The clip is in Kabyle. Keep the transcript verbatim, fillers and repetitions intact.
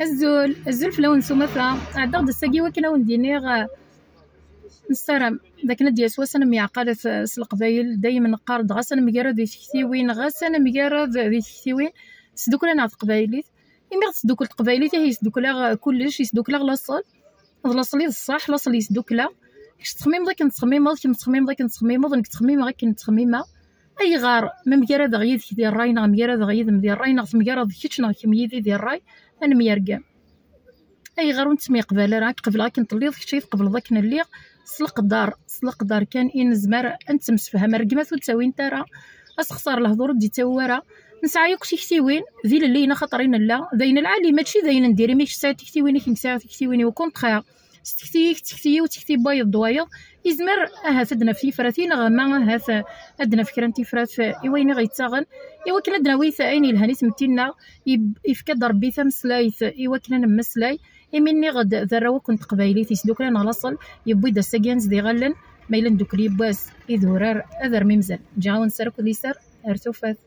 Azul, azul fell-awen s umata. Ɛeddaɣ-d ass-agi wakken ad wen-d-iniɣ, eh, nessaram d akken ad d-yas wass ad nemyeɛqalet, eh, s Leqbayel. Dayem neqqar-d ɣas ad nemgarad di tektiwin, ɣas ad nemgarad di tektiwin, tesdukkel-aneɣ teqbaylit. Imi ɣ-tesdukkel teqbaylit, ihi yesdukkel-aɣ, eh, kullec, yesdukkel-aɣ laṣel. D laṣel i d ṣṣeḥ, laṣel yesdukkel-aɣ. Kečč tettxemmimeḍ akken tettxemmimeḍ, kemm tettxemmimeḍ akken tettxemmimeḍ, akken ttxemmimeɣ. Ayɣer ma mgaradeɣ yid-k di ṛṛay neɣ mgaradeɣ yid-m di ṛṛay neɣ temgareḍ kečč neɣ kemm yid-i di ṛṛay, ad nemyergem? Ayɣer ur nettemyeqbal ara? Ad k-qebleɣ akken telliḍ, kečč ad tqebleḍ akken lliɣ. S leqder, s leqder kan i nezmer ad nettemsefham. Rregmat ur ttawint ara, asexṣar lehdur ur d-ittawi ara. Nesɛa yakk tiktiwin d ilelliyen axaṭer i nella. D ayen lɛali, mačči d ayen n diri, mi kečč tesɛiḍ tiktiwin-ik, nekk sɛiɣ tiktiwin-iw, au contraire. S tekti-ik d tekti-iw, d tekti n wayeḍ d wayeḍ, izmer ahat ad d-naf tifratin, neɣ ma ahat ad d-naf kra n tifrat i wayen i ɣ-yettaɣen, i wakken ad d-nawi ayen yelhan i tmetti-nneɣ. Yeb-, yefka-d Rebbi tameslayt i wakken ad nemmeslay. Imi nniɣ-d d arraw akk n teqbaylit, isduklan ɣer laṣel, yewwi-d ass-agi anezdi ɣallen, ma yella neddukel yiwwas idurar ad armimzen. Ǧǧiɣ-awen sser akked liser, ar tufat.